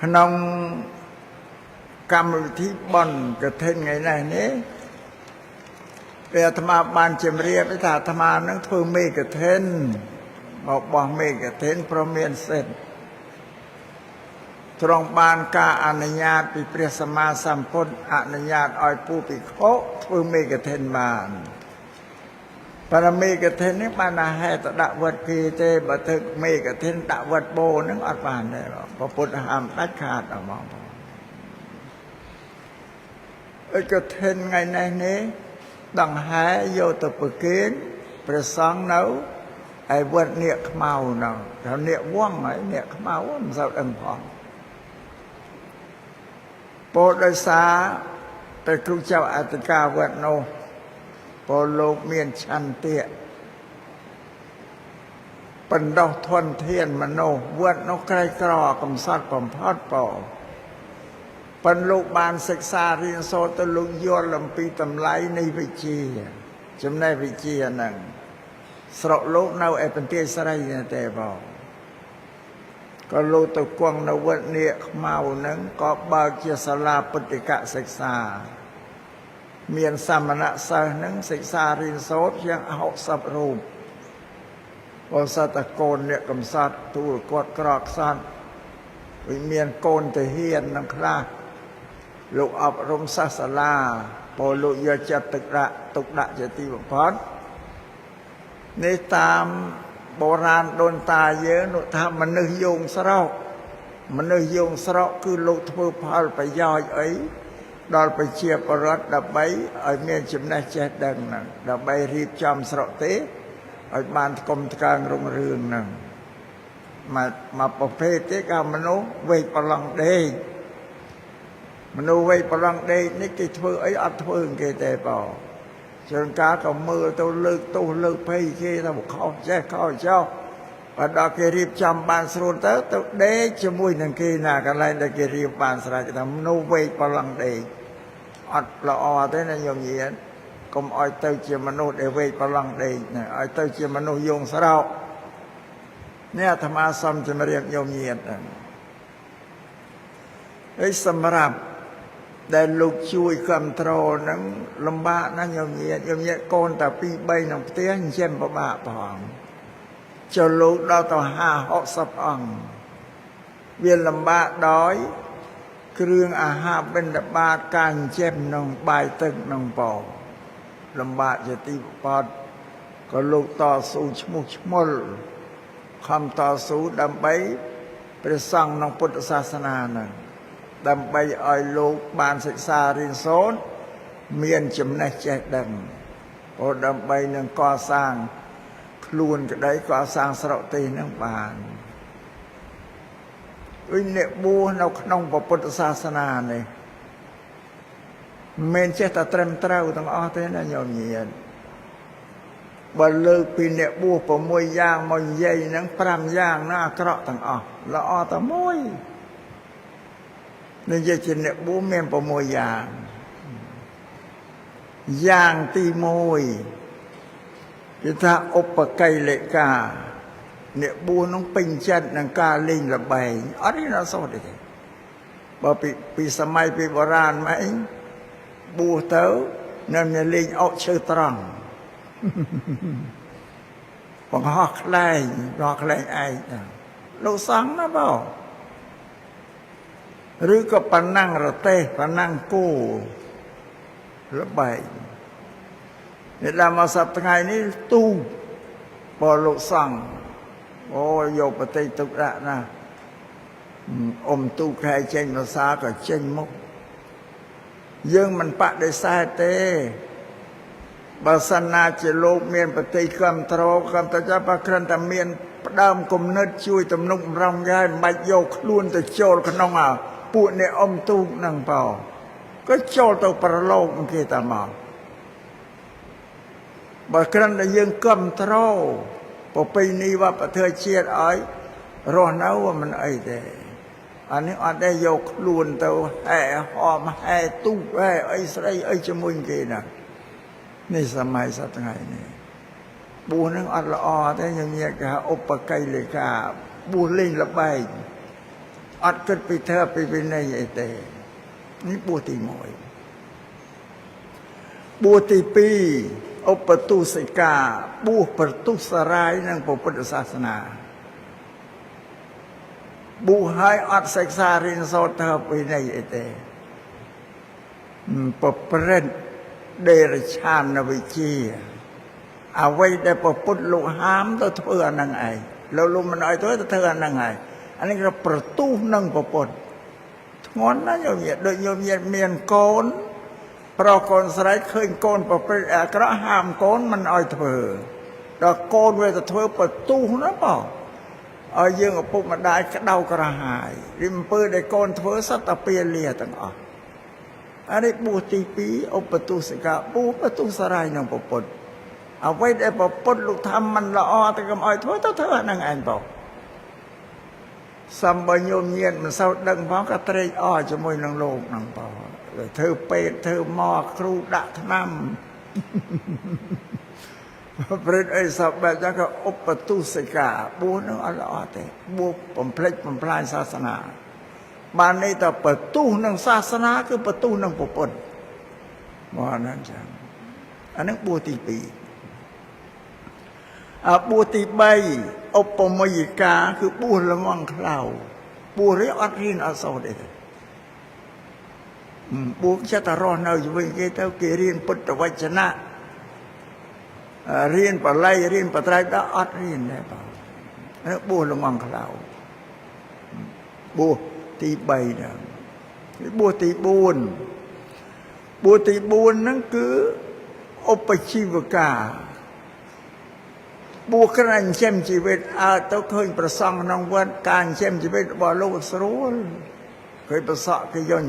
ក្នុងកម្មវិធីបុណ្យកឋិនថ្ងៃនេះនេះពេលអាត្មាបានជម្រាបថាអាត្មានឹងធ្វើមេកឋិនមកបោះមេកឋិនព្រមមានសិទ្ធិត្រង់បានការអនុញ្ញាតពីព្រះសម្មាសម្ពុទ្ធអនុញ្ញាតឲ្យពូភិក្ខុធ្វើមេកឋិនបានបរមេកឋិននេះបានតែហេតុដាក់វត្តគេទេបើធ្វើមេកឋិនដាក់វត្តបោនឹងអត់បានទេព្រះពុទ្ធហាមដាច់ខាតអត់មកឯកឋិនថ្ងៃនេះនេះដង្ហែយកទៅប្រគេនព្រះសង្ឃនៅឯវត្តនាគខ្មៅហ្នឹងថានាគវងហើយនាគខ្មៅមិនសូវដឹងផងពោលដោយសារតែគ្រូចៅអធិការវត្តនោះពលលោកមានឆន្ទៈបណ្ដោះធនធានមនុស្សវត្តនោះក្រីក្រកំសត់បំផុតពោប៉ុន្តែលោកបានសិក្សារៀនសូត្រទៅលោកយល់អំពីតម្លៃនៃវិជ្ជាចំណេះវិជ្ជាហ្នឹងស្រុកលោកនៅឯបន្ទាយស្រីទេបងក៏លោកទៅគង់នៅវត្តនាគខ្មៅហ្នឹងក៏បើកជាសាលាពុទ្ធិកសិក្សាមានសមណសិស្សហ្នឹងសិក្សារៀនសូត្រជាង60រូបបើសត្វតកូនអ្នកកំសត់ទូលគាត់ក្រខ្សត់វាមានកូនទាហាននឹងខ្លះលោកអប់រំសិស្សសាលាពលលោកយកចិត្តទុកដាក់ទុកដាក់ជាទីបំផុតនេះតាមបុរាណដូនតាយើងនោះថាមនុស្សយោងស្រុកមនុស្សយោងស្រុកគឺលោកធ្វើផលប្រយោជន៍អីដល់ប្រជាពលរដ្ឋដើម្បីឲ្យមានចំណេះចេះដឹងហ្នឹងដើម្បីរៀបចំស្រុកទេឲ្យបានថ្កុំថ្កើងរុងរឿងហ្នឹងមកប្រភេទទេក៏មនុស្សវេកប្រឡងដេកមនុស្សវេកប្រឡងដេកនេះគេធ្វើអីអត់ធ្វើគេទេបងជួនកាលក៏មើលទៅលើកទោសលើកភ័យគេថាខុសចេះខុសចោះបើដល់គេរៀបចំបានស្រួលទៅទៅដេកជាមួយនឹងគេណាកន្លែងដែលគេរៀបបានស្រេចថាមនុស្សវេកប្រឡងដេកអត់ល្អទេណាញោមញាតកុំឲ្យទៅជាមនុស្សដែលវេកប្រឡងដេកណាឲ្យទៅជាមនុស្សយោងស្រោកនេះអាត្មាសូមជម្រាបញោមញាតហ្នឹងហើយសម្រាប់ដែលលោកជួយគ្រប់គ្រងហ្នឹងលំបាកណាស់ញោមញាតញោមញាតកូនតែ2 3ក្នុងផ្ទះចិញ្ចឹមពិបាកផងចុះលោកដល់ទៅ50 60អង្គវាលំបាកដោយគ្រឿងអាហារបិណ្ឌបាតការចិញ្ចឹមក្នុងបាយទឹកក្នុងពោលំបាកជាទីបំផុតក៏លោកតស៊ូឈ្មោះឈ្មោលខំតស៊ូដើម្បីព្រះសង្ឃក្នុងពុទ្ធសាសនាហ្នឹងដើម្បីឲ្យលោកបានសិក្សារៀនសូត្រមានចំណេះចេះដឹងព្រោះដើម្បីនឹងកសាងខ្លួនក្តីកសាងស្រុកទេសហ្នឹងបានវិញអ្នកបួសនៅក្នុងពុទ្ធសាសនានេះមិនមែនចេះតែត្រឹមត្រូវទាំងអស់ទេណាញោមញាតបើលើកពីអ្នកបួស6យ៉ាងមកនិយាយហ្នឹង5យ៉ាងណាអាក្រក់ទាំងអស់ល្អតែមួយនិយាយជាអ្នកបួសមាន6យ៉ាងយ៉ាងទី1គេថាឧបកិលេកាអ្នកបួសនោះពេញចិត្តនឹងការលេងល្បែងអត់ទេណាសូត្រទេបើពីសម័យពីបុរាណមកអីបួសទៅនៅមានលេងអុកឈើត្រង់បង្ហោះខ្លែងរកខ្លែងឯងលោកសង្ឃណាបងឬក៏ប៉ណ្ណឹងរទេះប៉ណ្ណឹងគោល្បែងនេះដល់មកសប្តាហ៍ថ្ងៃនេះទូបើលោកសង្ឃអូយកប្រតិទុកដាក់ណាអ៊ំទូខែចេញភាសាក៏ចេញមុខយើងមិនបដិសេធទេបើសិនណាជាលោកមានប្រតិគ្រប់ត្រគ្រប់ទៅចាប់បើគ្រាន់តែមានផ្ដើមគំនិតជួយទំនុកម្រងយាយមិនបាច់យកខ្លួនទៅចូលក្នុងអាពួកអ្នកអ៊ំទូកហ្នឹងបោក៏ចូលទៅប្រឡូកគេតាមកបើគ្រាន់តែយើងគ្រប់ត្រប្រពៃណីវប្បធម៌ជាតិឲ្យរស់នៅមិនអីទេអានេះអត់ได้យកខ្លួនទៅហែហមហែទូកហែអីស្រីអីជាមួយគេណានេះសម័យសប្តាហ៍ថ្ងៃនេះបួសនឹងអត់ល្អទេញញែកគេហៅឧបកិលេកាបួសលេងល្បែង អត់គិតពីធម៌ពីវិន័យអីទេនេះបួសទី1បួសទី2ឧបទុសិកាបួសប្រទុសរាយនឹងពុទ្ធសាសនាបួសហើយអត់សិក្សារៀនសូត្រធម៌វិន័យអីទេប្រព្រឹត្តដេរឆានវិជ្ជាអ្វីដែលពុទ្ធលោកហាមទៅធ្វើអានឹងឯងលោកមិនអោយធ្វើទៅធ្វើអានឹងឯងអានេះគេប្រទុះនឹងពុទ្ធធ្ងន់ណាស់ញោមញាតដូចញោមញាតមានកូនប្រុសកូនស្រីឃើញកូនប្រព្រឹត្តអាក្រក់ហាមកូនមិនអោយធ្វើដល់កូនវាទៅធ្វើប្រទុះណាបងឲ្យយើងឪពុកម្ដាយក្តៅក្រហាយរីអំពើដែលកូនធ្វើសត្វតែពាលាទាំងអស់អានេះបួសទី2ឧបទុសិកាបួសប្រទុសរាយនឹងពុទ្ធអ្វីដែលពុទ្ធលោកថាមិនល្អតែកុំឲ្យធ្វើទៅធ្វើអានឹងឯងបងសំបើញោមញាតមិនសូវដឹងផងក៏ត្រេកអរជាមួយនឹងលោកហ្នឹងបងធ្វើពេទ្យធ្វើមកគ្រូដាក់ថ្នាំព្រឹត្តអីសពបែបចឹងក៏ឧបទុសិកាបួសនឹងអត់ល្អទេបួសបំភ្លេចបំផ្លាញសាសនាបាននេះតែប្រទុះនឹងសាសនាគឺប្រទុះនឹងពុទ្ធមកហ្នឹងចឹងអានឹងបួសទី2អាបួសទី3ឧបមយិកាគឺបួសល្ងងខ្លៅបួសនេះអត់រៀនអត់សូត្រទេបួសចិត្តតែរស់នៅជាមួយគេទៅគេរៀនពុទ្ធវចនៈរៀនបាលីរៀនបត្រៃដល់អត់រៀនទេបងនេះបួសល្ងងខ្លៅបួសទី3ហ្នឹងបួសទី4បួសទី4ហ្នឹងគឺឧបជីវកាបួសគ្រាន់ចិញ្ចឹមជីវិតអើទៅឃើញប្រសង់ក្នុងវត្តការចិញ្ចឹមជីវិតរបស់លោកស្រួលឃើញប្រសក់គេយក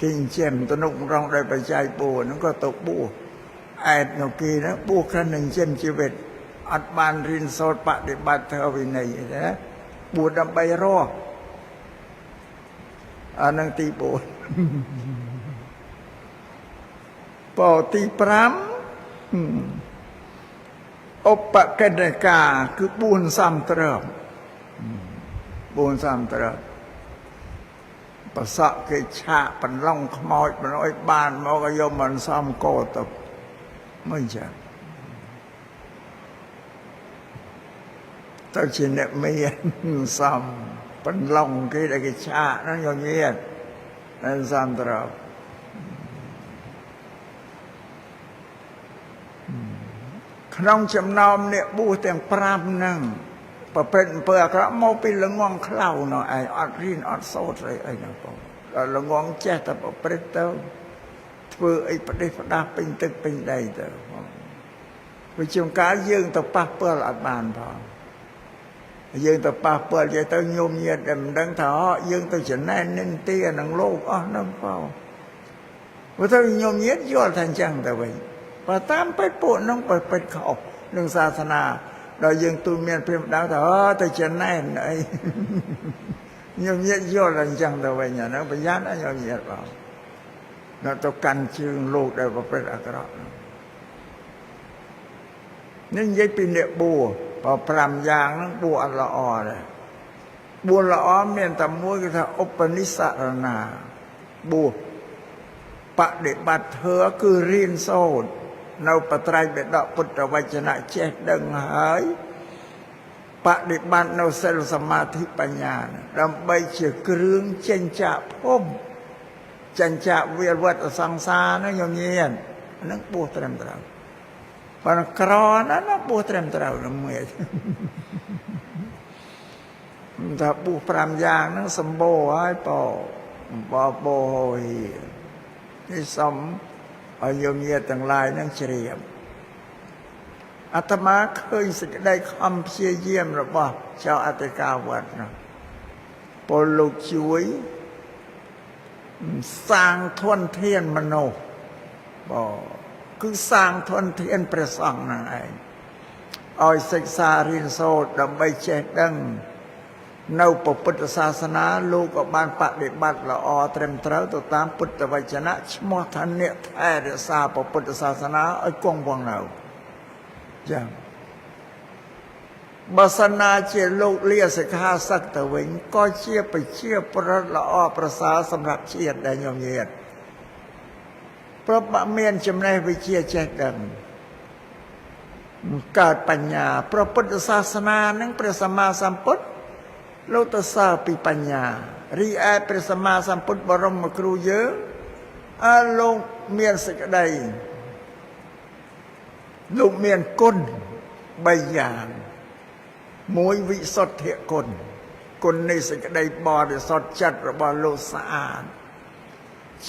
គេចិញ្ចឹមទំនុករងដោយបច្ច័យ4ហ្នឹងក៏ទៅបួសអែតនៅគេហ្នឹងបួសគ្រាន់ចិញ្ចឹមជីវិតអត់បានរៀនសូត្របដិបត្តិធម៌វិន័យទេណាបួសដើម្បីរស់អានឹងទី4បទី5ឧបកិនកាគឺ4សំត្រឹម4សំត្រឹមប្រសក់គេឆាកបន្លងខ្មោចបន្អុយបានមកក៏យកមិនសំកោទៅមិនចឹងទៅជាអ្នកមានសំបន្លងគេដែលគេឆាកហ្នឹងយកញាតនឹងសំត្រឹមក្នុងចំណោមអ្នកបួសទាំង5ហ្នឹងប្រព្រឹត្តអំពើអាក្រក់មកពីល្ងងខ្លៅនោះឯងអត់រៀនអត់សូត្រអីអីហ្នឹងបងដល់ល្ងងចេះតែប្រព្រឹត្តទៅធ្វើអីប្រទេសផ្ដាស់ពេញទឹកពេញដីទៅបងវាជាការយើងទៅប៉ះពាល់អត់បានផងយើងទៅប៉ះពាល់និយាយទៅញោមញាតតែមិនដឹងថាយើងទៅចំណែននិន្ទានឹងលោកអស់ហ្នឹងបងព្រោះទៅញោមញាតយល់ថាអញ្ចឹងទៅវិញបើតាមពិតពួកហ្នឹងប្រព្រឹត្តខុសនឹងសាសនាដល់យើងទូមានព្រាមដៅថាទៅចំណែនអីញោមញាតយល់អញ្ចឹងទៅវិញអាហ្នឹងប្រយ័ត្នណាញោមញាតបងនៅទៅកាន់ជើងលោកដែលប្រព្រឹត្តអាក្រក់នេះនិយាយពីអ្នកបួសបើ5យ៉ាងហ្នឹងបួសអត់ល្អទេបួសល្អមានតែមួយគឺថាឧបនិស្សរណាបួសបដិបត្តិធម៌គឺរៀនសូត្រនៅបត្រៃបិដកពុទ្ធវចនៈចេះដឹងហើយបដិបត្តិនៅសិលសមាធិបញ្ញាដើម្បីជាគ្រឿងចេញចាកភពចេញចាកវាលវត្តសង្សារហ្នឹងញញៀនហ្នឹងបួសត្រឹមត្រូវបើក្រណាស់ណាបួសត្រឹមត្រូវហ្នឹងមួយថាបួស5យ៉ាងហ្នឹងសម្បូរហើយបបោហោហីនេះសំឲ្យញោមញាតទាំងឡាយនឹងជ្រាបអាត្មាឃើញសេចក្តីខំព្យាយាមរបស់ចៅអធិការវត្តនោះពលលោកជួយសាងធនធានមនុស្សបងគឺសាងធនធានព្រះសង្ឃហ្នឹងឯងឲ្យសិក្សារៀនសូត្រដើម្បីចេះដឹងនៅពុទ្ធសាសនាលោកក៏បានបដិបត្តិល្អត្រឹមត្រូវទៅតាមពុទ្ធវចនៈឈ្មោះថាអ្នកថែរក្សាពុទ្ធសាសនាឲ្យគង់វង្សនៅចឹង បើសិនណាជាលោកលាសិក្ខាសឹកទៅវិញក៏ជាប្រជាប្រដ្ឋល្អប្រសើរសម្រាប់ជាតិដែលញោមញាតព្រោះបើមានចំណេះវិជ្ជាចេះដឹងកើតបញ្ញាព្រះពុទ្ធសាសនានឹងព្រះសម្មាសម្ពុទ្ធលោកទៅសើពីបញ្ញារីឯព្រះសម្មាសម្ពុទ្ធបរមគ្រូយើងអើលោកមានសេចក្តីលោកមានគុណ3យ៉ាងមួយវិសុទ្ធិគុណគុណនៃសេចក្តីបរិសុទ្ធចិត្តរបស់លោកស្អាត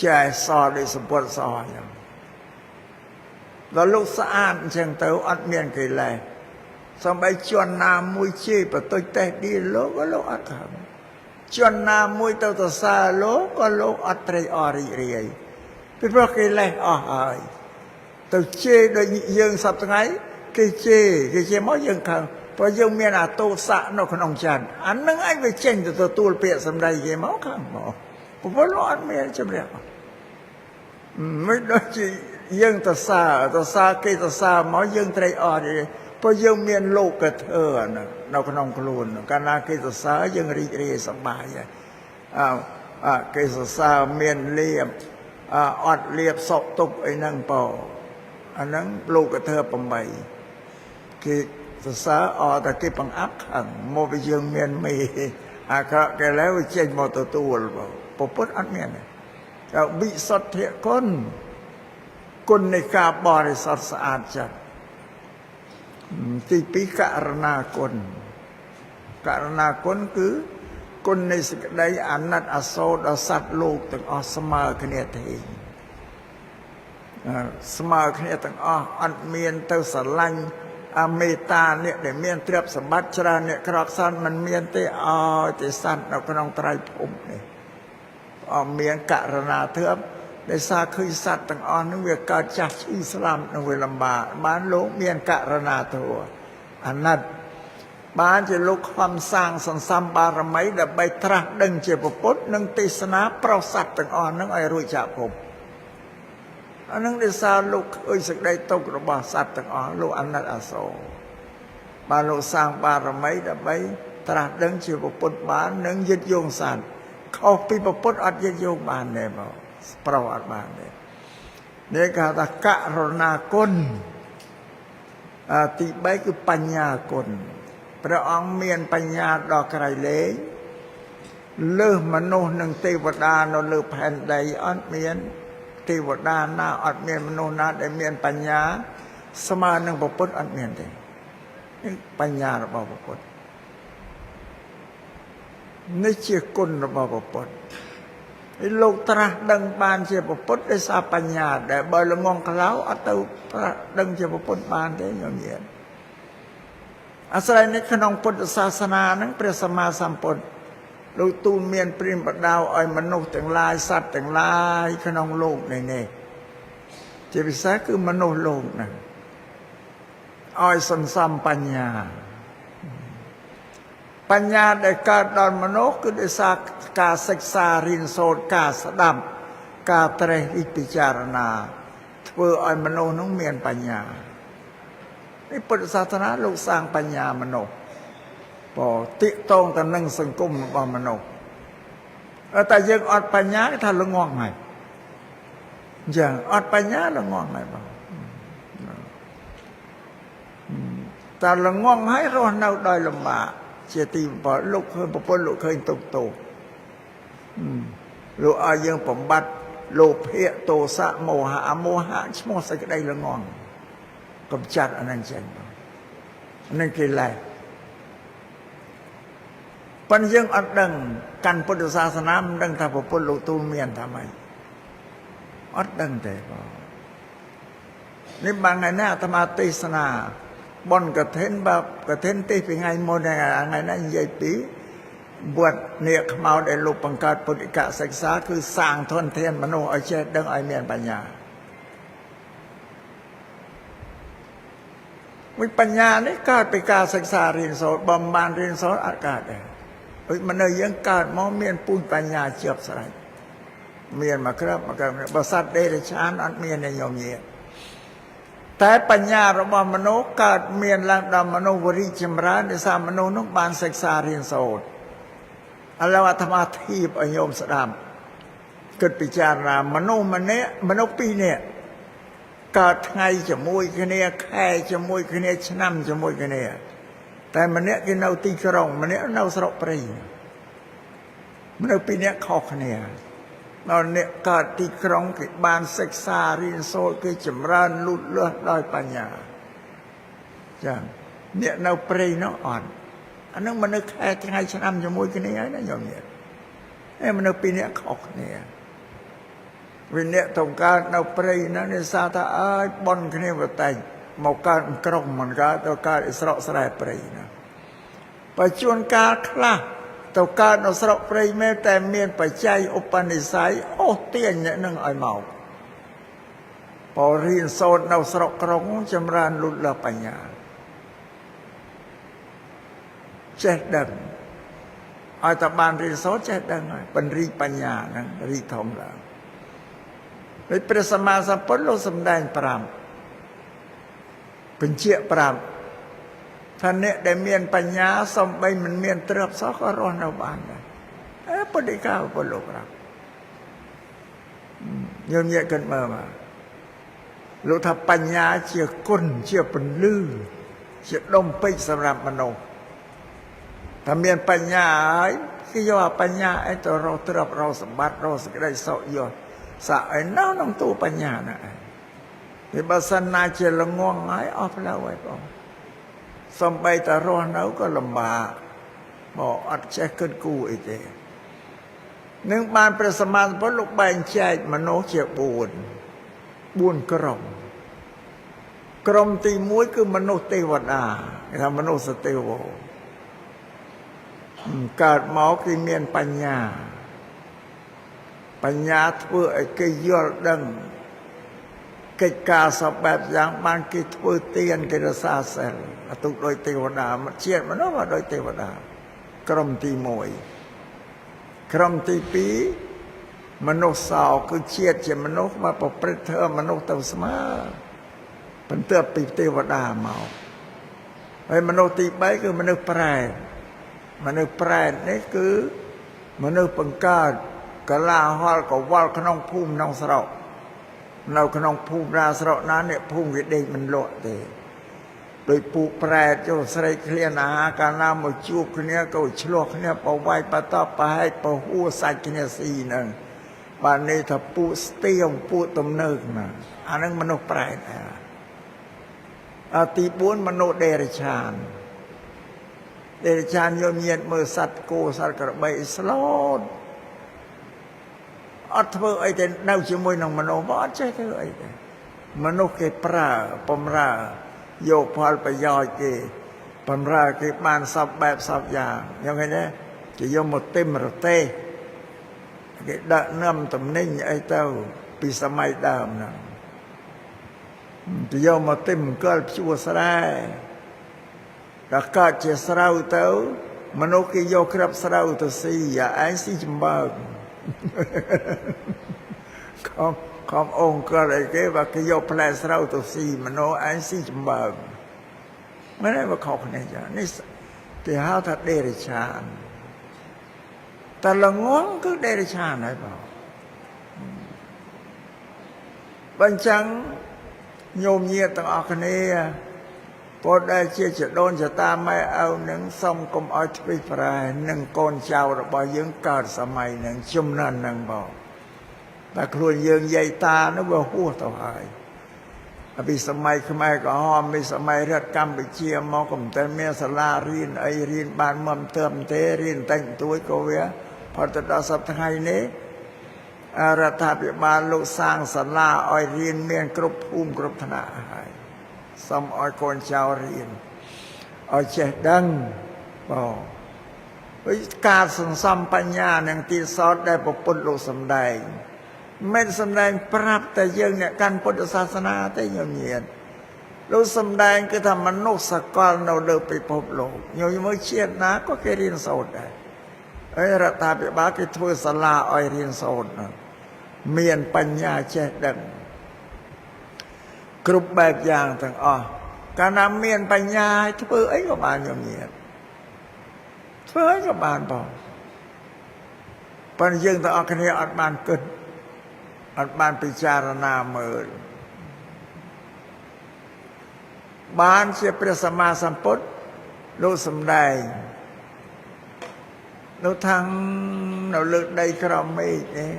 ចែសដោយសម្ពុតសអញ្ចឹងដល់លោកស្អាតអញ្ចឹងទៅអត់មានកិលេសសំបីជនណាមួយជេរបតុចតេះឌីលោកក៏លោកអត់ខឹងជនណាមួយទៅសរសើរលោកក៏លោកអត់ត្រេកអររីករាយពីព្រោះកិលេសអស់ហើយទៅជេរដូចយើងសប្តាហ៍ថ្ងៃគេជេរមកយើងខឹងព្រោះយើងមានអាទោសៈនៅក្នុងចិត្តអានឹងឯងវាចេញទៅទទួលពាក្យសម្ដីគេមកខឹងមកព្រោះលោកអត់មានជំរះមិនដូចជាយើងទៅសើរគេទៅសើរមកយើងត្រេកអរទេព្រោះយើងមានលោកធម៌ហ្នឹងនៅក្នុងខ្លួនកាលណាគេសរសើរយើងរីករាយសប្បាយហើយអើគេសរសើរមានលៀបអត់លៀបសុខទុក្ខអីហ្នឹងពោអាហ្នឹងលោកធម៌8គេសរសើរអត់តែគេបង្អាប់ខឹងមកវាយើងមានមេអាក្រក់គេแล้วវាចេញមកទទួលពុទ្ធអត់មានទេវិសុទ្ធិគុណគុណនៃការបរិសុទ្ធស្អាតចិត្តទី2ករណាគុណករណាគុណគឺគុណនៃសេចក្តីអាណិតអាសូរដល់សត្វលោកទាំងអស់ស្មើគ្នាទេស្មើគ្នាទាំងអស់អត់មានទៅស្រឡាញ់អមេត្តាអ្នកដែលមានទ្រព្យសម្បត្តិច្រើនអ្នកក្រខ្សត់មិនមានទេឲ្យតែសត្វនៅក្នុងត្រៃភពនេះអត់មានករណាធឿបដោយសារឃើញសត្វទាំងអស់នឹងវាកើតចាស់ឈឺស្លាប់នឹងវាលំបាកបានលោកមានករណាធម៌អាណិតបានជាលោកខំសាងសន្សំបារមីដើម្បីត្រាស់ដឹងជាពុទ្ធនិងទេសនាប្រោសសត្វទាំងអស់នឹងឲ្យរួចចាកភពអានឹងដោយសារលោកឃើញសេចក្តីទុក្ខរបស់សត្វទាំងអស់លោកអាណិតអាសូរបានលោកសាងបារមីដើម្បីត្រាស់ដឹងជាពុទ្ធបាននិងយឹតយោងសត្វខុសពីពុទ្ធអត់យឹតយោងបានទេមកប្រោអត់បានទេនេះគេហៅថាករណាគុណទី3គឺបញ្ញាគុណព្រះអង្គមានបញ្ញាដល់ក្រៃលែងលើសមនុស្សនិងទេវតានៅលើផែនដីអត់មានទេវតាណាអត់មានមនុស្សណាដែលមានបញ្ញាស្មើនឹងពុទ្ធអត់មានទេនេះបញ្ញារបស់ពុទ្ធនេះជាគុណរបស់ពុទ្ធឯលោកត្រាស់ដឹងបានជាពុទ្ធដោយសារបញ្ញាដែលបើល្ងងខ្លៅអត់ទៅត្រាស់ដឹងជាពុទ្ធបានទេញោមញាតអាស្រ័យនៅក្នុងពុទ្ធសាសនាហ្នឹងព្រះសម្មាសម្ពុទ្ធលោកទូលមានព្រានបដៅឲ្យមនុស្សទាំងឡាយសត្វទាំងឡាយក្នុងលោកនេះជាពិសេសគឺមនុស្សលោកហ្នឹងឲ្យសន្សំបញ្ញាបញ្ញាដែលកើតដល់មនុស្សគឺដោយសារការសិក្សារៀនសូត្រការស្ដាប់ការត្រេះរិះពិចារណាធ្វើឲ្យមនុស្សនោះមានបញ្ញានេះពុទ្ធសាសនាលោកសាងបញ្ញាមនុស្សបតិតងទៅនឹងសង្គមរបស់មនុស្សតែយើងអត់បញ្ញាគេថាល្ងងហើយអញ្ចឹងអត់បញ្ញាល្ងងហើយបងតែល្ងងហើយរស់នៅដោយលំបាកជាទីបំផុតលោកឃើញប្រពន្ធលោកឃើញទុកទោសលោកឲ្យយើងបំបត្តិលោភៈទោសៈមោហៈមោហៈឈ្មោះសេចក្តីល្ងងកំចាត់អានឹងចេញនឹងកិលេសប៉ុន្តែយើងអត់ដឹងកាន់ពុទ្ធសាសនាមិនដឹងថាពុទ្ធលោកទូលមានថាម៉េចអត់ដឹងទេបងនេះបានថ្ងៃណាអាត្មាទេសនាបុណ្យកឋិនបើកឋិនទេសពីថ្ងៃមុនថ្ងៃណានិយាយពីវត្តនាគខ្មោចដែលលោកបង្កើតពុទ្ធិកសិក្សាគឺសាងធនធានមនុស្សឲ្យចេះដឹងឲ្យមានបញ្ញាមួយបញ្ញានេះកើតពីការសិក្សារៀនសូត្របើមិនបានរៀនសូត្រអត់កើតទេដូចមនុស្សយើងកើតមកមានពូជបញ្ញាជាប់ស្រេចមានមកក្របមកក្របបើសត្វដេរឆានអត់មានទេញោមញាត តែបញ្ញារបស់មនុស្សកើតមានឡើងដល់មនុស្សវរិចម្រើនដោយសារមនុស្សនោះបានសិក្សារៀនសូត្រឥឡូវអាត្មាធៀបឲ្យញោមស្ដាប់គិតពិចារណាមនុស្សម្នាក់មនុស្សពីរនាក់កើតថ្ងៃជាមួយគ្នាខែជាមួយគ្នាឆ្នាំជាមួយគ្នាតែម្នាក់គេនៅទីក្រុងម្នាក់នៅស្រុកព្រៃមនុស្សពីរនាក់ខុសគ្នាដល់អ្នកកើតទីក្រុងគេបានសិក្សារៀនសូត្រគេចម្រើនលូតលាស់ដោយបញ្ញាចាអ្នកនៅព្រៃនោះអត់អានឹងមនុស្សខែថ្ងៃឆ្នាំជាមួយគ្នាហើយណាញោមញាតិឯមនុស្សពីរនាក់ខុសគ្នាវិអ្នកតង្កើតនៅព្រៃហ្នឹងនិសាថាអើយបនគ្នាវតែងមកកើតក្រុងមិនកើតទៅកើតស្រុកស្រែព្រៃណាបើជួនកាលខ្លះទៅកើតនៅស្រុកព្រៃមែនតែមានបច្ច័យឧបនិស្ស័យអូសទាញអ្នកនឹងឲ្យមកបរៀនសូត្រនៅស្រុកក្រុងចម្រើនលូតលាស់បញ្ញាចេះដឹងឲ្យតែបានរៀនសូត្រចេះដឹងហើយបញ្រីបញ្ញាហ្នឹងរីធំឡើងដូចព្រះសម្មាសម្ពុទ្ធលោកសម្ដែង5បញ្ជាក់5ថាអ្នកដែលមានបញ្ញាសំបីមិនមានទ្រព្យសោះក៏រស់នៅបានដែរអេពុទ្ធិកាពុទ្ធលោកប្រាប់ញោមញាតិគិតមើលមកលោកថាបញ្ញាជាគុណជាពន្លឺជាដុំពេជ្រសម្រាប់មនុស្សถ้าមានបញ្ញាហើយគេយកអាបញ្ញាឯងទៅរកទ្រព្យរកសម្បត្តិរកសេចក្តីសុខយកសាក់ឯនៅក្នុងតួបញ្ញាណាឯងវាបើសិនណាជាល្ងងហើយអស់ផ្លូវហើយបងសំបីតែរស់នៅក៏លំបាកមកអត់ចេះគិតគូរអីទេនឹងបានព្រះសម្មាសម្ពុទ្ធលោកបែងចែកមនុស្សជា4ក្រុមក្រុមទី1គឺមនុស្សទេវតាគេថាមនុស្សទេវោកើតមកគេមានបញ្ញាបញ្ញាធ្វើឲ្យគេយល់ដឹងកិច្ចការសពបែបយ៉ាងបានគេធ្វើទានគេរក្សាសិលអទុដោយទេវតាជាតិមនុស្សមកដោយទេវតាក្រុមទី1ក្រុមទី2មនុស្សសោគឺជាតិជាមនុស្សមកប្រព្រឹត្តធ្វើមនុស្សទៅស្មើបន្ទាប់ពីទេវតាមកហើយមនុស្សទី3គឺមនុស្សប្រែតមនុស្សប្រែតនេះគឺមនុស្សបង្កើតកលាហលកវល់ក្នុងភូមិក្នុងស្រុកនៅក្នុងភូមិណាស្រុកណាអ្នកភូមិគេដេកមិនលក់ទេដោយពូប្រែតចូលស្រីឃ្លានអាហារកាលណាមកជួបគ្នាក៏ឆ្លោះគ្នាបវាយបតបប្រហែកពហួសាច់គ្នាស៊ីហ្នឹងបាននេះថាពូស្ទៀងពូទំនើកណាអាហ្នឹងមនុស្សប្រែតអាទី4មនុស្សដេរឆានដេរឆានយកញាតមើលសត្វគោសត្វក្របីស្លូតអត់ធ្វើអីទេនៅជាមួយនឹងមនុស្សមកអត់ចេះធ្វើអីទេមនុស្សគេប្រើបំរើយកផលប្រយោជន៍គេបំរើគេបានសពបែបសពយ៉ាងយ៉ាងហ្នឹងទេគេយកមកទឹមរទេះគេដាក់នឹមតំណែងអីទៅពីសម័យដើមហ្នឹងគេយកមកទឹមកលភ្ជួរស្រែដល់កើតជាស្រូវទៅមនុស្សគេយកក្របស្រូវទៅស៊ីអាឯងស៊ីចំបើកខំអង្គកើតអីគេបើគេយកផ្លែស្រូវទៅស៊ីមនុស្សឯងស៊ីចំបើកមិនได้មកខុសគ្នាចានេះគេហៅថាដេរឆានតែល្ងងគឺដេរឆានហើយបងបើអញ្ចឹងញោមញាតិទាំងអស់គ្នាពលដែលជាចដូនចតាម៉ែឪនឹងសុំកុំឲ្យធ្វេសប្រែនឹងកូនចៅរបស់យើងកើតសម័យនឹងជំនាន់នឹងបងតែខ្លួនយើងយាយតានោះវាហួសទៅហើយពីសម័យខ្មែរក្រហមពីសម័យរដ្ឋកម្ពុជាមកក៏មិនតែមានសាលារៀនអីរៀនបានមកទើបទេរៀនតែងទួយក៏វាផុតទៅដល់សប្តាហ៍ថ្ងៃនេះរដ្ឋាភិបាលលោកសាងសាលាឲ្យរៀនមានគ្រប់ភូមិគ្រប់ថ្នាក់ហើយសូមឲ្យកូនចៅរៀនឲ្យចេះដឹងបងវិការសន្សំបញ្ញានិងទីសោតដែលពុទ្ធលោកសម្ដែងមិនសម្ដែងប្រាប់តែយើងអ្នកកាន់ពុទ្ធសាសនាទេញោមញាតិលោកសម្ដែងគឺថាមនុស្សសកលនៅលើពិភពលោកញោមមើលជាតិណាក៏គេរៀនសូត្រដែរហើយរដ្ឋាភិបាលគេធ្វើសាលាឲ្យរៀនសូត្រមានបញ្ញាចេះដឹង គ្រប់បែបយ៉ាងទាំងអស់កាលណាមានបញ្ញាឲ្យធ្វើអីក៏បានញោមញាតធ្វើអីក៏បានបងប៉ុន្តែយើងទាំងអស់គ្នាអត់បានគិតអត់បានពិចារណាមើលបានជាព្រះសម្មាសម្ពុទ្ធលោកសម្ដែងនៅខាងនៅលើដីក្រោមមេឃនេះ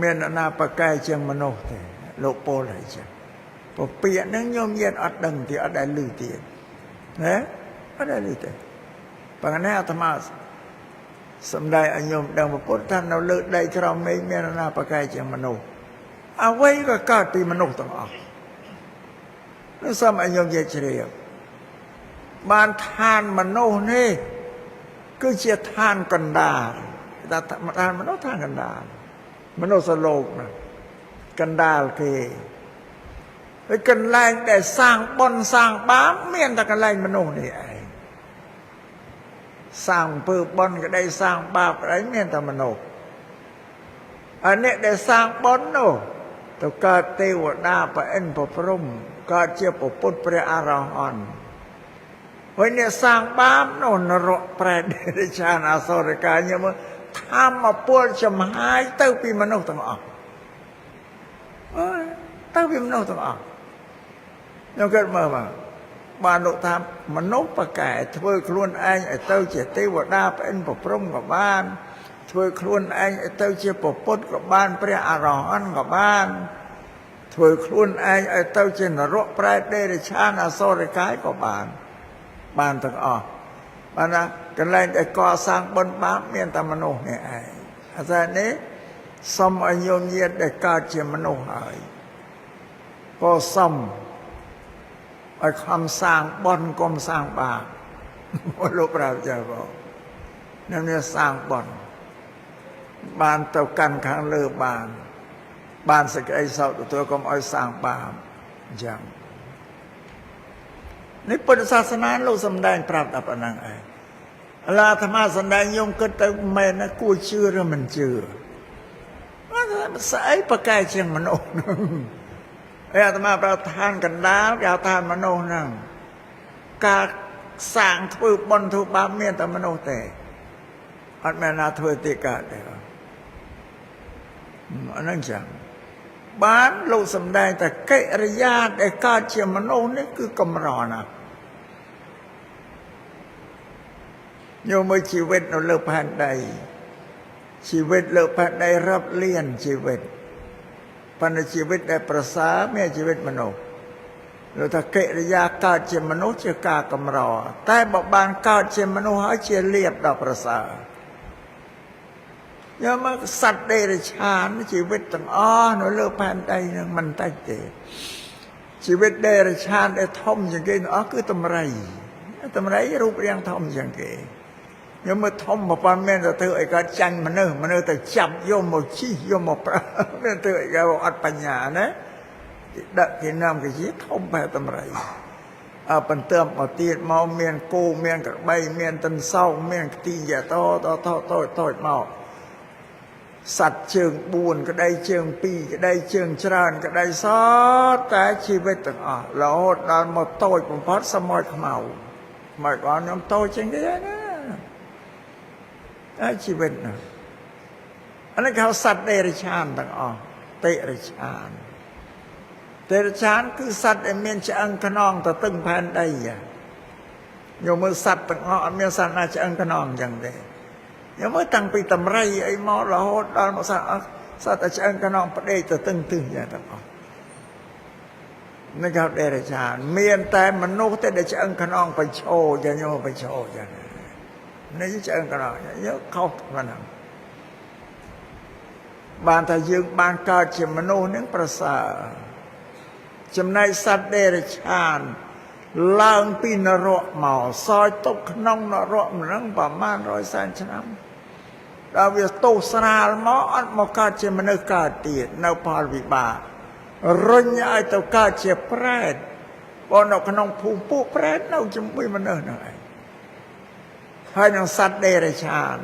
មានអ្នកណាប្រកែជាងមនុស្សទេលោកពោលហើយចឹងពពាកហ្នឹងញោមញាតអត់ដឹងទេអត់ដែលឮទៀតណាអត់ដែលឮទេប៉ុន្តែអាត្មាសម្ដែងឲ្យញោមដឹងពុទ្ធថានៅលើដីក្រោមមេឃមានអ្នកណាប្រកែជាងមនុស្សអ្វីក៏កើតពីមនុស្សទាំងអស់នោះសូមឲ្យញោមនិយាយជ្រាបបានឋានមនុស្សនេះគឺជាឋានកណ្ដាលតែឋានមនុស្សឋានកណ្ដាលមនុស្សលោកណាកណ្ដាលគេហើយកន្លែងដែលសាងបុណ្យសាងបាបមានតែកន្លែងមនុស្សនេះឯងសាងអំពើបុណ្យក្តីសាងបាបក្តីមានតែមនុស្សអានេះដែលសាងបុណ្យនោះទៅកើតទេវតាប្រអិនប្រព្រំកើតជាពុទ្ធព្រះអរហន្តហើយអ្នកសាងបាបនោះនរកប្រែតដេរឆានអសុរកាយញោមធម្មពលចំហាយទៅពីមនុស្សទាំងអស់អើយទៅពីមនុស្សទាំងអស់ខ្ញុំគិតមើលមកបានលោកថាមនុស្សប្រកែធ្វើខ្លួនឯងឲ្យទៅជាទេវតាប្អិនប្រព្រំក៏បានធ្វើខ្លួនឯងឲ្យទៅជាពុទ្ធក៏បានព្រះអរហន្តក៏បានធ្វើខ្លួនឯងឲ្យទៅជានរកប្រែតដេរឆានអសុរកាយក៏បានបានទាំងអស់បានណាកន្លែងដែលកសាងបុណ្យបាបមានតែមនុស្សនេះឯងអាស្រ័យនេះសូមឲ្យញោមញាតដែលកើតជាមនុស្សហើយក៏សូមឲ្យខំសាងបុណ្យកុំសាងបាបលោកប្រាប់ចាបងនៅនេះសាងបុណ្យបានទៅកាន់ខាងលើបានបានសេចក្តីសោកទទួលកុំឲ្យសាងបាបអញ្ចឹងនេះពុទ្ធសាសនាលោកសំដែងប្រាប់តែប៉ុណ្ណឹងឯងឥឡូវអាត្មាសំដែងញោមគិតទៅមែនណាគួរជឿឬមិនជឿស្អីប្រកែជាងមនុស្សហ្នឹងឯអាត្មាប្រាប់ឋានកណ្ដាលគេហៅឋានមនុស្សហ្នឹងការសាងធ្វើបុណ្យធ្វើបាបមានតែមនុស្សទេអត់មានណាធ្វើទេកើតទេអាហ្នឹងចឹងបានលោកសំដែងតែកិរិយាដែលកើតជាមនុស្សនេះគឺកម្រណាស់ញោមមើលជីវិតនៅលើផែនដីជីវិតលើផែនដីរាប់លានជីវិតប៉ុន្តែជីវិតដែលប្រសើរមានជីវិតមនុស្សលោកថាកិរិយាកើតជាមនុស្សជាការកម្រតែបើបានកើតជាមនុស្សហើយជាលៀបដល់ប្រសើរយកមកសត្វដេរឆានជីវិតទាំងអស់នៅលើផែនដីនឹងមិនតិចទេជីវិតដេរឆានដែលធំជាងគេទាំងអស់គឺតម្រៃតម្រៃរូបរាងធំជាងគេយកមើលធំប៉ុន្មានទៅធ្វើឲ្យគាត់ចាញ់មនុស្សមនុស្សទៅចាប់យកមកជីកយកមកប្រើមានធ្វើឲ្យគេអត់បញ្ញាណាគេដឹកគេនាំគេជាធំបែបតម្រៃអើបន្ទាប់មកទៀតមកមានគោមានក្របីមានទន្សោងមានខ្ទីយ៉ាតតតតតតមកសត្វជើង4ក្តីជើង2ក្តីជើងច្រើនក្តីសតតែជីវិតទាំងអស់រហូតដល់មកតូចបំផុតសមោចខ្មៅខ្មោចបងខ្ញុំតូចជាងគេណាតែជីវិតណាអានេះគេហៅសត្វដេរឆានទាំងអស់តិរឆានតិរឆានគឺសត្វដែលមានឆ្អឹងខ្នងទៅទឹងផែនដីញោមមើលសត្វទាំងអស់អត់មានសត្វណាឆ្អឹងខ្នងអញ្ចឹងទេញោមមើលតាំងពីតម្រៃអីមករហូតដល់មកសត្វអស់សត្វតែឆ្អឹងខ្នងផ្ដេកទៅទឹងទិសយ៉ាងទាំងអស់នេះគេហៅដេរឆានមានតែមនុស្សទេដែលឆ្អឹងខ្នងបញ្ឈោចាញោមបញ្ឈោចានេះឆ្អឹងខ្នងយកខុសប៉ុណ្ណឹងបានថាយើងបានកើតជាមនុស្សនឹងប្រសើរចំណែកសត្វដេរឆានឡើងពីនរកមកសោយទុកក្នុងនរកម្លឹងប្រមាណ140ឆ្នាំដល់វាទោសស្រាលមកអត់មកកើតជាមនុស្សកើតទៀតនៅផលវិបាករុញឲ្យទៅកើតជាប្រែតបើនៅក្នុងភូមិពួកប្រែតនៅជាមួយមនុស្សហ្នឹងឯងហើយនឹងសត្វដេរឆាន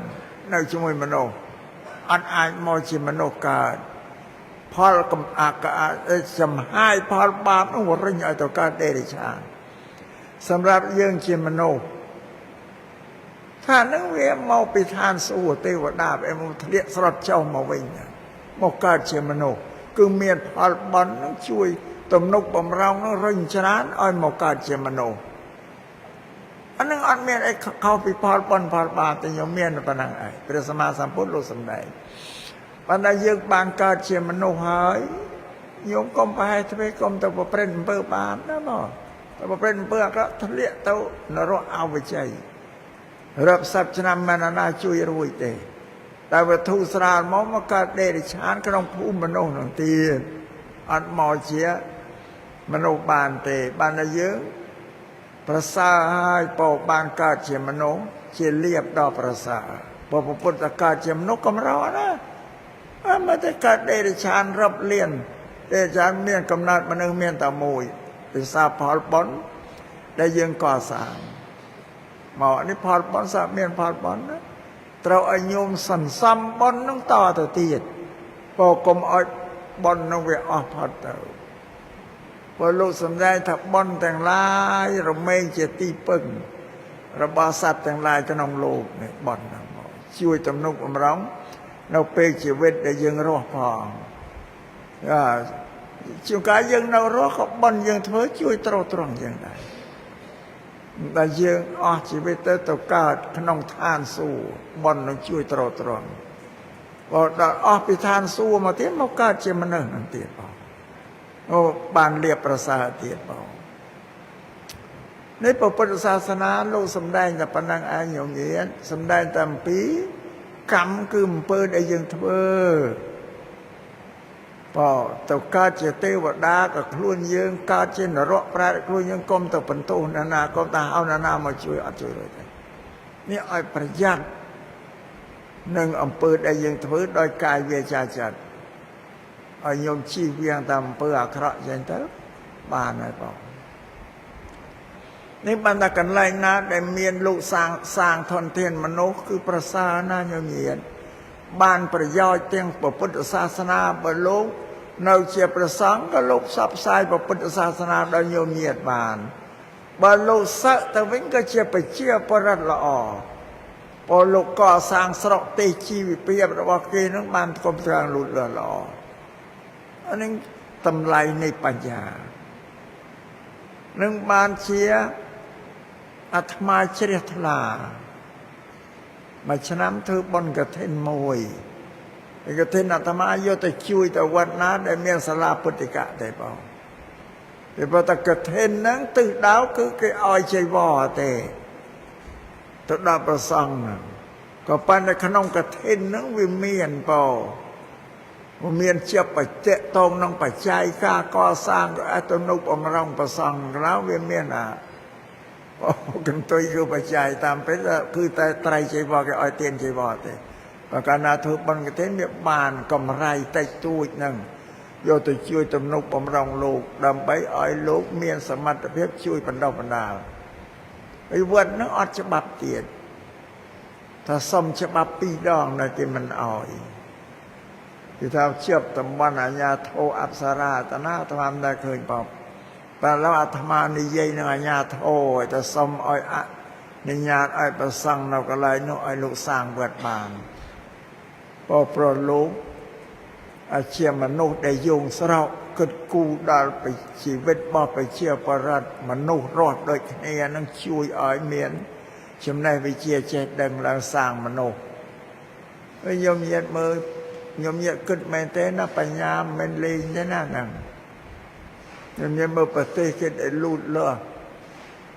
នៅជាមួយមនុស្សអត់អាចមកជាមនុស្សកើត ផលកំអាកចំហាយផលបាបនោះរុញឲ្យទៅកើតដេរិឆានសម្រាប់យើងជាមនុស្សថានឹងវាមកពីឋានសួគ៌ទេវតាវាមកធ្លាក់ស្រត់ចុះមកវិញមកកើតជាមនុស្សគឺមានផលបុណ្យនឹងជួយទំនុកបំរុងនឹងរុញច្រានឲ្យមកកើតជាមនុស្សអានឹងអត់មានអីខុសពីផលបុណ្យផលបាបទេញោមមានប៉ុណ្ណឹងឯងព្រះសម្មាសម្ពុទ្ធលោកសម្ដែងប៉ុន្តែយើងបានកើតជាមនុស្សហើយញោមកុំប្រហែសធ្វើកុំទៅប្រព្រឹត្តអំពើបាបណាបងទៅប្រព្រឹត្តអំពើអាក្រក់ធ្លាក់ទៅនរកអវជ័យរាប់សិបឆ្នាំមិនណាជួយរួចទេតែវត្ថុស្រាលមកកើតដេរិឆានក្នុងភូមិមនុស្សនឹងទៀតអត់មកជាមនុស្សបានទេបានតែយើងប្រសើរហើយបើបានកើតជាមនុស្សជាលៀបដល់ប្រសើរបើពុទ្ធកើតជាមនុស្សកម្រណាអត់មកតែកើតដេរិឆានរាប់លានដេរិឆានមានកំណត់មនុស្សមានតែមួយពិសាផលបុណ្យដែលយើងកសាងមកនេះផលបុណ្យសាមានផលបុណ្យណាត្រូវឲ្យញោមសន្សំបុណ្យនឹងតទៅទៀតបើកុំឲ្យបុណ្យនឹងវាអស់ផុតទៅបើលោកសម្ដែងថាបុណ្យទាំងឡាយរមែងជាទីពឹងរបស់សត្វទាំងឡាយក្នុងលោកនេះបុណ្យហ្នឹងមកជួយទំនុកបំរុងនៅពេលជីវិតដែលយើងរស់ផងជួនកាលយើងនៅរស់ក៏បុណ្យយើងធ្វើជួយទ្រទ្រង់យើងដែរតែយើងអស់ជីវិតទៅកើតក្នុងឋានសួគ៌បុណ្យនឹងជួយទ្រទ្រង់បើដល់អស់ពីឋានសួគ៌មកទៀតមកកើតជាមនុស្សនឹងទៀតបងអូបានលៀបប្រសើរទៀតបងនេះពុទ្ធសាសនាលោកសម្ដែងតែប៉ុណ្ណឹងឯងញោមញាតសម្ដែងតែអំពីកម្មគឺអំពើដែលយើងធ្វើបើទៅកើតជាទេវតាក៏ខ្លួនយើងកើតជានរកប្រែតខ្លួនយើងកុំទៅបន្ទោសណានាកុំទៅហៅណានាមកជួយអត់ជួយរួចទេនេះឲ្យប្រយ័ត្ននឹងអំពើដែលយើងធ្វើដោយកាយវាចាចិត្តឲ្យញោមជិះវៀងតាមអំពើអាក្រក់ចឹងទៅបានហើយបងនេះបានតែកន្លែងណាដែលមានលោកសាងធនធានមនុស្សគឺប្រសើរណាស់ញោមញាតបានប្រយោជន៍ទាំងពុទ្ធសាសនាបើលោកនៅជាព្រះសង្ឃក៏លោកផ្សព្វផ្សាយពុទ្ធសាសនាដល់ញោមញាតបានបើលោកសឹកទៅវិញក៏ជាប្រជាពលរដ្ឋល្អបើលោកកសាងស្រុកទេសជីវភាពរបស់គេនឹងបានកុំត្រាងលូតលាស់ល្អអានេះតម្លៃនៃបញ្ញានឹងបានជាអាត្មាជ្រះថ្លាមួយឆ្នាំធ្វើបុណ្យកឋិនមួយកឋិនអាត្មាយកទៅជួយទៅវត្តណាដែលមានសាលាពុទ្ធិកៈទេបងពីព្រោះតែកឋិនហ្នឹងទិសដៅគឺគេឲ្យចីវរទេទៅដល់ព្រះសង្ឃហ្នឹងក៏ប៉ុន្តែក្នុងកឋិនហ្នឹងវាមានបងវាមានជាបច្ចៈតងនឹងបច្ច័យការកសាងក៏ទៅនុបអំរងព្រះសង្ឃក្រៅវាមានអាកន្ទុយគឺបច្ច័យតាមពេលគឺតែត្រៃចីវរគេឲ្យទានចីវរទេបើកាលណាធ្វើបុណ្យកឋិនវាបានកម្រៃតិចតួចហ្នឹងយកទៅជួយទំនុកបំរុងលោកដើម្បីឲ្យលោកមានសមត្ថភាពជួយបណ្ដុះបណ្ដាលហើយវត្តហ្នឹងអត់ច្បាប់ទៀតថាសុំច្បាប់ពីរដងនៅគេមិនអោយគេថាជាប់តំបន់អាញាធោអប្សរាតាណាអាត្មាមិនដែលឃើញបងបើឡូវអាត្មានិយាយនឹងអាញាធោឲ្យតែសុំឲ្យអនុញ្ញាតឲ្យប្រសង់នៅកន្លែងនោះឲ្យលោកសាងវត្តបានបើប្រលោកជាមនុស្សដែលយងស្រោកគិតគូរដល់ជីវិតរបស់ប្រជាពលរដ្ឋមនុស្សរស់ដូចគ្នានឹងជួយឲ្យមានចំណេះវិជ្ជាចេះដឹងឡើងសាងមនុស្សហើយញោមញាតមើលញោមញាតគិតមែនទេណាបញ្ញាមិនលេងទេណាហ្នឹងញោមញាតមើលប្រទេសគេដែលលូតលាស់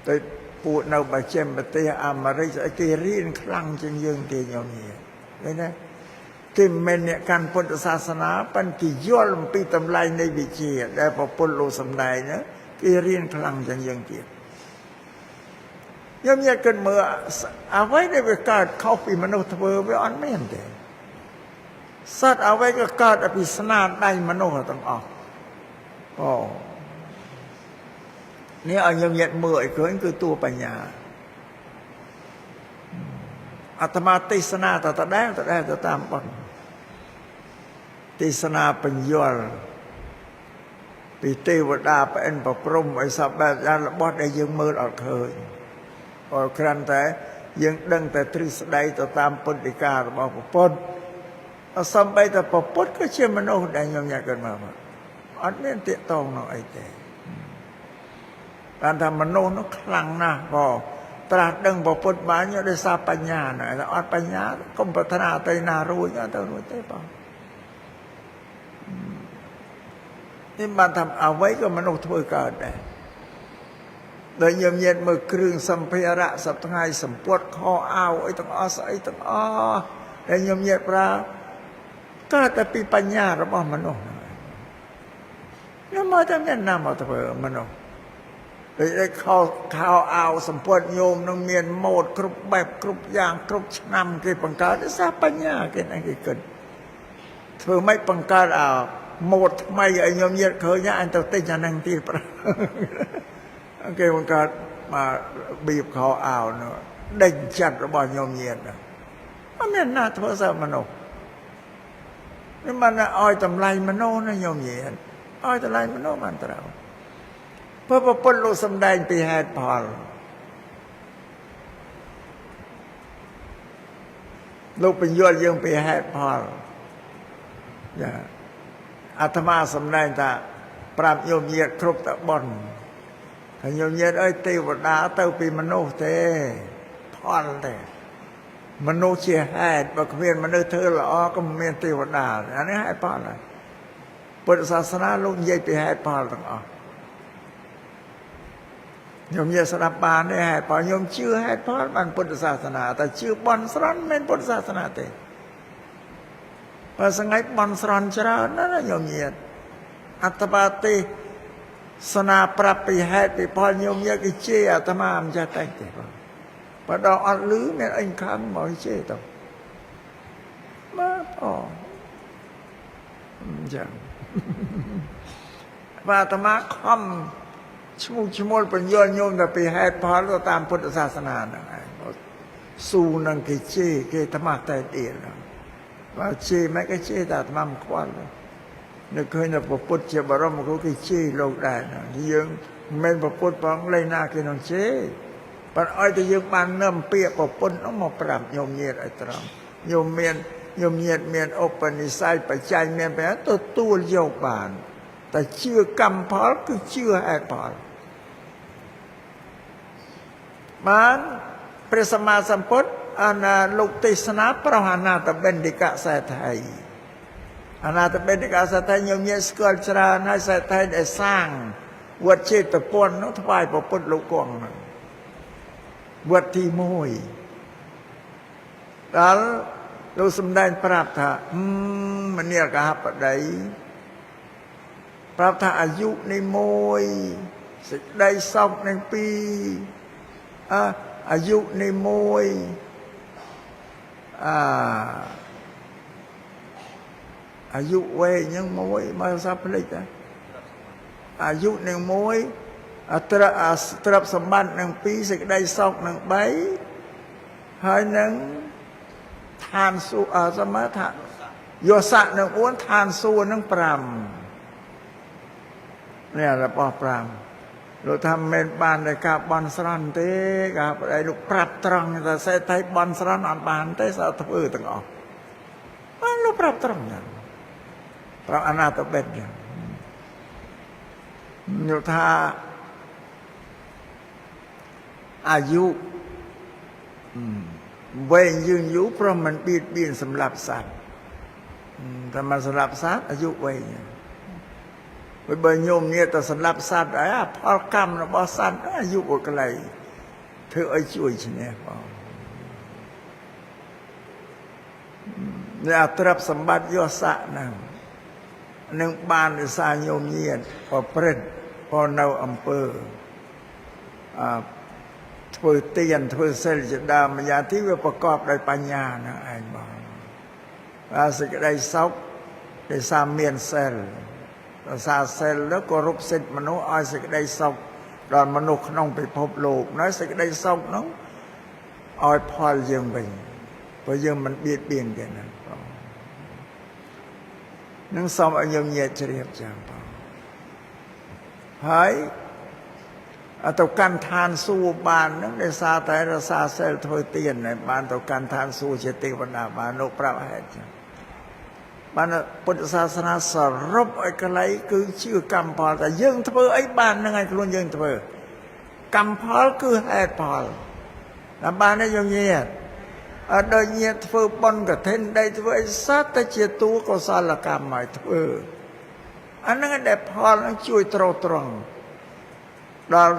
ទៅពួកនៅបច្ចិមប្រទេសអាមេរិកស្អីគេរៀនខ្លាំងជាងយើងទេញោមញាតឃើញទេគេមិនអ្នកកាន់ពុទ្ធសាសនាប៉ុន្តែគេយល់អំពីតម្លៃនៃវិជ្ជាដែលព្រះពុទ្ធលោកសម្ដែងណាគេរៀនខ្លាំងជាងយើងទៀតខ្ញុំយកគិតមើលអ្វីដែលវាកើតខុសពីមនុស្សធ្វើវាអត់មានទេសត្វអ្វីក៏កើតពីស្នាដៃមនុស្សទាំងអស់អូនេះឲ្យខ្ញុំយកមើលឲ្យឃើញគឺតួបញ្ញាអាត្មាទេសនាតដដែលទៅតាមបុណ្យ ទេសនាបញ្យលពីទេវតាប្អិនប្រព្រំអីសពបែបយ៉ាងរបស់ដែលយើងមើលអត់ឃើញអត់គ្រាន់តែយើងដឹងតែទ្រឹស្ដីទៅតាមពុទ្ធិការបស់ពុទ្ធអសំបីតែពុទ្ធក៏ជាមនុស្សដែលខ្ញុំញ៉ាំគាត់មកអត់មានទាក់ទងនឹងអីទេបានថាមនុស្សនោះខ្លាំងណាស់បងត្រាស់ដឹងពុទ្ធបានដោយសារបញ្ញាណាអត់បញ្ញាកុំប្រាថ្នាទៅណារួចអត់ទៅរួចទេបងនេះបានថាអ្វីក៏មនុស្សធ្វើកើតដែរដែលញញៀតមើលគ្រឿងសម្ភារៈសប្ថ្ងៃសម្ពុតខោអាវអីទាំងអស់ស្អីទាំងអស់ដែលញញៀតប្រើកើតតែពីបញ្ញារបស់មនុស្សហ្នឹងមកតែមានណាមកធ្វើមនុស្សដូចខោខោអាវសម្ពុតញោមនឹងមានម៉ូដគ្រប់បែបគ្រប់យ៉ាងគ្រប់ឆ្នាំគេបង្កើតដោយសារបញ្ញាគេហ្នឹងគេគិតធ្វើម៉េចបង្កើតអាម៉ូដថ្មីឲ្យញោមញាតឃើញអញទៅទិញអាហ្នឹងទៀតប្រើគេបង្កើតមកបៀបខោអាវនោះដេញចិត្តរបស់ញោមញាតអត់មានណាធ្វើសើមនុស្សនេះមិនឲ្យតម្លៃមនុស្សណាញោមញាតឲ្យតម្លៃមនុស្សបានត្រូវព្រោះពុទ្ធលោកសំដែងពីហេតុផលលោកបញ្យល់យើងពីហេតុផលចាអាត្មាសំដែងថាប្រាប់ញោមញាតគ្រប់តបុណ្យថាញោមញាតអើយទេវតាទៅពីមនុស្សទេផលទេមនុស្សជាហេតុបើគ្មានមនុស្សធ្វើល្អក៏មិនមានទេវតាអានេះហេតុផលហើយពុទ្ធសាសនាលោកនិយាយពីហេតុផលទាំងអស់ញោមញាតស្ដាប់បានទេហេតុផលញោមជឿហេតុផលបានពុទ្ធសាសនាតែជឿបន់ស្រន់មិនពុទ្ធសាសនាទេបើសងៃបន់ស្រន់ច្រើនណាស់ញោមញាតអត្តបាទេសនាប្រាប់ពីហេតុពីផលញោមញាតគេជេរអាត្មាមិនចេះតែទេបងបើដល់អត់លឺមានអីខឹងមកជេរទៅបាទអូអញ្ចឹងបាទអាត្មាខំឈ្មោះឈ្មោលបញ្យល់ញោមតែពីហេតុផលទៅតាមពុទ្ធសាសនាហ្នឹងឯងស៊ូនឹងគេជេរគេអាត្មាតែទៀតបើជេរមិនគេជេរតែអាត្មាមិនខ្វល់នៅឃើញតែពុទ្ធជាបរមគ្រូគេជេរលោកដែរយើងមិនមែនពុទ្ធផងលេងណាគេនឹងជេរប៉ុន្តែឲ្យតែយើងបាននឹមពាក្យពុទ្ធនោះមកប្រាប់ញោមញាតឲ្យត្រង់ញោមមានញោមញាតមានឧបនិស្ស័យបច្ច័យមានបញ្ហាទទួលយកបានតែជឿកម្មផលគឺជឿហេតុផលបានព្រះសម្មាសម្ពុទ្ធអនាលោកទេសនាប្រោះអនាថបណ្ឌិកសេដ្ឋីអនាថបណ្ឌិកសេដ្ឋីញោមញាតស្គាល់ច្រើនហើយសេដ្ឋីដែលសាងវត្តចេតពន្ធនោះថ្វាយព្រះពុទ្ធលោកគង់ហ្នឹងវត្តទី1ដល់លោកសម្ដែងប្រាប់ថាមនាលកហបតីប្រាប់ថាអាយុនេះមួយសេចក្តីសោកនឹងពីរអាយុនេះមួយអាយុវែងហ្នឹងមួយមកសាភ្លេចដែរអាយុនឹងមួយអត្រទ្រព្យសម្បត្តិនឹងពីរសេចក្តីសោកនឹង3ហើយនឹងឋានសួគ៌សមថាយោស័កនឹង4ឋានសួគ៌នឹង5នេះរបស់5លោកថាមិនបានតែការបន់ស្រន់ទេកាប្តីលោកប្រាប់ត្រង់ថាសេដ្ឋីបន់ស្រន់អត់បានទេសើធ្វើទាំងអស់បានលោកប្រាប់ត្រង់យ៉ាងប្រាប់អនាថបិទយ៉ាងលោកថាអាយុវែងយឺនយូរព្រោះមិនបៀតបៀនសម្លាប់សត្វតែមិនសម្លាប់សត្វអាយុវែងបើញោមញាតតែសម្លាប់សត្វហើយផលកម្មរបស់សត្វអាយុក៏ខ្លីធ្វើឲ្យជួយឈ្នះបងនេះអទ្រព្យសម្បត្តិយោស័កហ្នឹងនឹងបានដោយសារញោមញាតប្រព្រឹត្តក៏នៅអំពើធ្វើទានធ្វើសិលជាដើមម្យ៉ាងទីវាប្រកបដោយបញ្ញាហ្នឹងឯងបងបាទសេចក្តីសោកដោយសារមានសិលដោយសារសិលនោះគោរពសិទ្ធិមនុស្សឲ្យសេចក្តីសុខដល់មនុស្សក្នុងពិភពលោកណាសេចក្តីសុខនោះឲ្យផលយើងវិញព្រោះយើងមិនបៀតបៀនគេហ្នឹងបង នឹងសូមឲ្យញោមញាតិជ្រាបចាំបងហើយអត់ទៅកាន់ឋានសួគ៌បាននឹងដោយសារតែរសាសិលធ្វើទានហើយបានទៅកាន់ឋានសួគ៌ជាទេវតាបានលោកប្រាប់ហេតុចឹងបានពុទ្ធសាសនាសរុបឲ្យខ្លីគឺជឿកម្មផលតែយើងធ្វើអីបាននឹងឲ្យខ្លួនយើងធ្វើកម្មផលគឺហេតុផលដល់បានទេយើងញាតិអត់ដូចញាតិធ្វើបុណ្យកឋិនដីធ្វើអីសត្វតែជាតួកុសលកម្មឲ្យធ្វើអាហ្នឹងដែលផលហ្នឹងជួយទ្រទ្រង់ដល់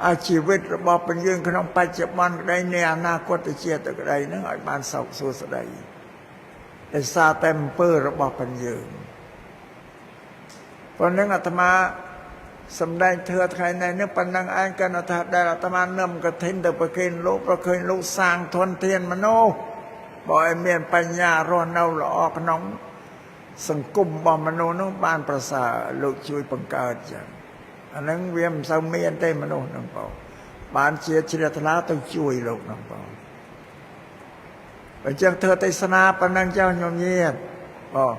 អាជីវិតរបស់ពលយើងក្នុងបច្ចុប្បន្នក្តីនៃអនាគតជាតិក្តីហ្នឹងឲ្យបានសុខសួស្តីដោយសារតែអំពើរបស់ពលយើងប៉ុណ្ណឹងអាត្មាសម្ដែងធ្វើថ្ងៃនេះនេះប៉ុណ្ណឹងឯងកណ្ណថាដែលអាត្មានឹមកឋិនទៅប្រគេនលោកប្រឃើញលោកសាងធនធានមនុស្សបើឲ្យមានបញ្ញារស់នៅល្អក្នុងសង្គមរបស់មនុស្សនោះបានប្រសើរលោកជួយបង្កើតចឹងអាហ្នឹងវាមិនសូវមានទេមនុស្សហ្នឹងបងបានជាជ្រះថ្លាទៅជួយលោកហ្នឹងបងអញ្ចឹងធ្វើទេសនាប៉ុណ្ណឹងចុះញោមញាតបង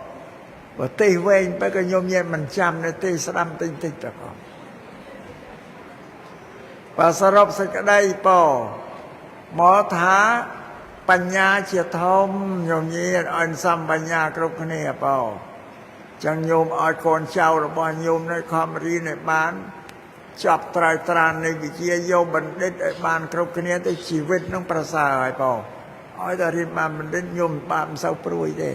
បើទេសវែងទៅក៏ញោមញាតមិនចាំទេទេសស្ដាំតិចតិចទៅបងបើសរុបសេចក្តីបងមកថាបញ្ញាជាធំញោមញាតឲ្យសំបញ្ញាគ្រប់គ្នាបងចឹងញោមឲ្យកូនចៅរបស់ញោមនៅខំរៀនឲ្យបានចប់ត្រើយត្រាននៃវិជ្ជាយកបណ្ឌិតឲ្យបានគ្រប់គ្នាទៅជីវិតនឹងប្រសើរហើយបងឲ្យតែរៀនបានបណ្ឌិតញោមបានមិនសូវព្រួយទេ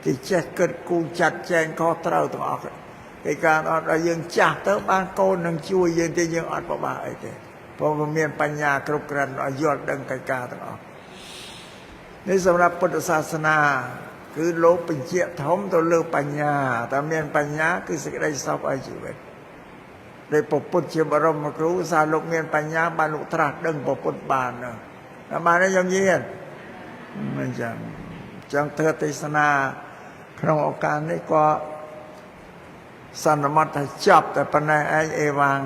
គេចេះគិតគូចាត់ចែងខុសត្រូវទាំងអស់គេការអត់ដល់យើងចាស់ទៅបានកូននឹងជួយយើងទេយើងអត់ពិបាកអីទេព្រោះវាមានបញ្ញាគ្រប់គ្រាន់ឲ្យយល់ដឹងកិច្ចការទាំងអស់នេះសម្រាប់ពុទ្ធសាសនាគឺលោកបញ្ជាក់ធំទៅលើបញ្ញាតែមានបញ្ញាគឺសេចក្តីសុខឲ្យជីវិតដែលពុទ្ធជាបរមគ្រូសារលោកមានបញ្ញាបានលោកត្រាស់ដឹងពុទ្ធបានណាបានទេយើងញាតិមិនចឹងចឹងធ្វើទេសនាក្នុងឱកាសនេះក៏សន្មតថាចប់តែប៉ុណ្ណេះឯងអេវ៉ាំង